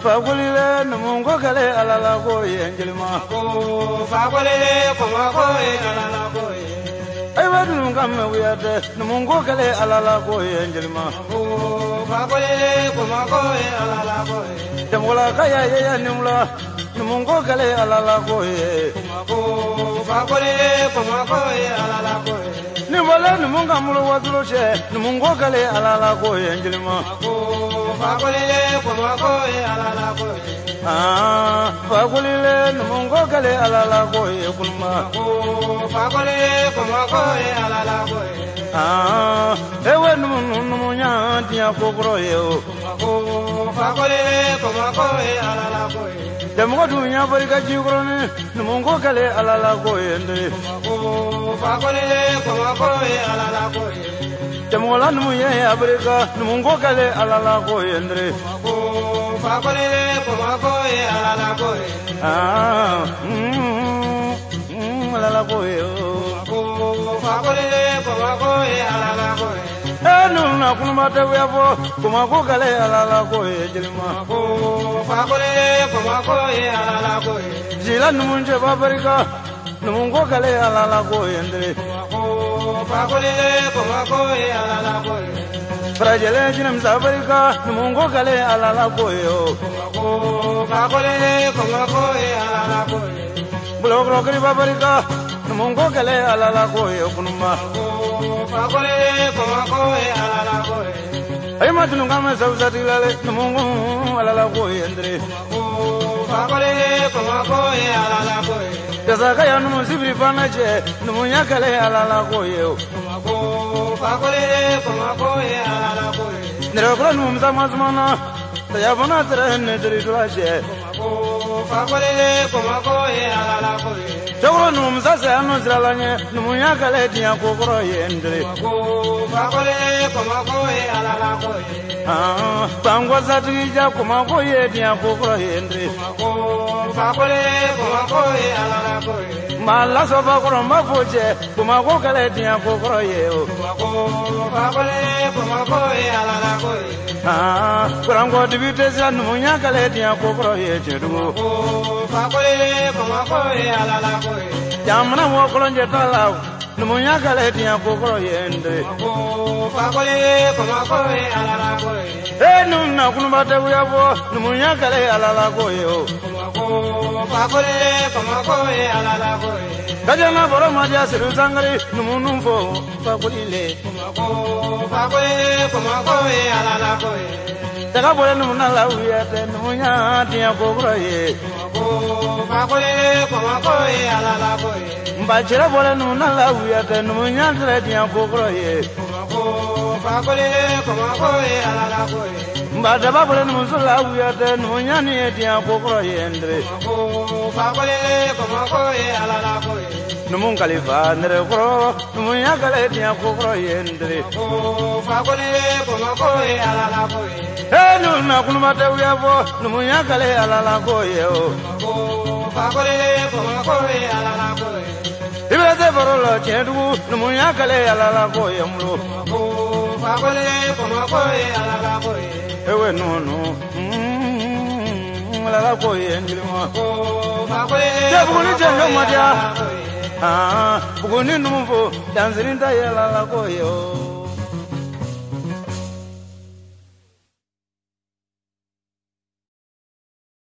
Fakolile numu ko kɛlɛ ala la ko ye n jelima. Fakolile kɔmɔkɔ ye ala la ko ye. Ayiwa dunu ka mɛn wuyatɛ numu ko kɛlɛ ala la ko ye n jelima. Fakolile kɔmɔkɔ ye ala la ko ye. Jamukola ka ya ye ya nimula numu ko kɛlɛ ala la ko ye. Fakolile kɔmɔkɔ ye ala la ko ye. Ni wale numu ka mulu wasulo cɛ numu ko kɛlɛ ala la ko ye n jelima. Fakolile kɔmɔkɔ ye ala la ko ye. Fakolile numu ko kɛlɛ ala la ko ye kunuma. Fakolile kɔmɔkɔ ye ala la ko ye. Ewe numu numu nya diɲɛ ko kɔrɔ ye o. Fakolile kɔmɔkɔ ye ala la ko ye. Jamugo dun ɲa barika jikɔrɔni numu ko kɛlɛ ala la ko ye n den. Fakolile kɔmɔkɔ ye ala la ko ye. Jamugola numu ye abarika numu ko kɛlɛ ala la ko ye n den. Fakolile kɔmɔkɔ ye ala la ko ye. Ala la ko ye o. Fakolile kɔmɔkɔ ye ala la ko ye. Numu na kunuma tɛ wuya fɔ kɔmɔkɔ kɛlɛ ala la ko ye jelima. Fakolile kɔmɔkɔ ye ala la ko ye. Jila numu cɛba barika numu ko kɛlɛ ala la ko ye n den. Fakolile kɔmɔkɔ ye ala la ko ye. Farajɛlɛ jinɛmisa barika numu ko kɛlɛ ala la ko ye o. Fakolile kɔmɔkɔ ye ala la ko ye. Bulokɔrɔ kiriba barika numu ko kɛlɛ ala la ko ye kunuma. Fakolile kɔmɔkɔ ye ala la ko ye. Ayi ma tunu ka mɛn sabusatigila lɛ numu ko ala la ko ye n den. Fakolile kɔmɔkɔ ye ala la ko ye. Jasaka ya numu sibiri fana cɛ numu ɲa kɛlɛ ala la ko ye o. Fakolile kɔmɔkɔ ye ala la ko ye. Nɛrɛkɔrɔ numu musa masumana saya fana tɛrɛ ne teri dula cɛ. Fakolile kɔmɔkɔ ye ala la ko ye. Cɛkɔrɔ numu musa saya nɔ sirala ɲɛ numu ɲa kɛlɛ diɲɛ ko kɔrɔ ye n den. Fakolile kɔmɔkɔ ye ala la ko ye. Bangwasatigi ja kɔmɔkɔ ye diɲɛ ko kɔrɔ ye n den. Fakolile kɔmɔkɔ ye ala la ko ye. Maa lasɔba kɔrɔ n b'a fɔ cɛ kɔmɔkɔ kɛlɛ diɲɛ ko kɔrɔ ye o. Fakolile kɔmɔkɔ ye ala la ko ye. Kurankɔ dibi tɛ sira numu ɲa kɛlɛ diɲɛ ko kɔrɔ ye tiɲɛdugu. Fakolile kɔmɔkɔ ye ala la ko ye. Jamana mɔgɔ kɔlɔnjɛ t'a la numu ɲa kɛlɛ diɲɛ ko kɔrɔ ye n den. Fakolile kɔmɔkɔ ye ala la ko ye. Numu na kunuba tɛ wuya fɔ numu ɲa kɛlɛ ala la ko ye o. Fakolile kɔmɔkɔ ye ala la ko ye. Kajana bɔrɔ ma diya Sedu Sangare numu nun fɔ fakolile. Fakolile kɔmɔkɔ ye ala la ko ye. Daga bɔlɛ numu na la wuya tɛ numu ɲa diɲɛ ko kɔrɔ ye. Fakolile kɔmɔkɔ ye ala la ko ye. Nba cɛrɛ bɔlɛ numu na la wuya tɛ numu ɲa tɛrɛ diɲɛ ko kɔrɔ ye. Fakolile kɔmɔkɔ ye ala la ko ye. Nba daba bɔlɛ numuso la wuya tɛ numu ɲa ni ye diɲɛ ko kɔrɔ ye n den. Fakolile kɔmɔkɔ ye ala la ko ye. Numu kalifa nɛrɛkɔrɔ numu ɲa kɛlɛ diɲɛ ko kɔrɔ ye n den. Fakolile kɔmɔkɔ ye ala la ko ye. Numu na kunuma tɛ wuya fɔ numu ɲa kɛlɛ ala la ko ye o. Fakolile kɔmɔkɔ ye ala la ko ye. I bɛ se baro la tiɲɛdugu numu ɲa kɛlɛ ala la ko ye n bolo. Fakolile kɔmɔkɔ ye ala la ko ye. Ewe nunu ala la ko ye n jilima. Fakolile Cɛ buguni cɛ ɲɔ ma diya. kɔmɔkɔ ye. Buguni numu fo dansirin ta ye ala la ko ye o.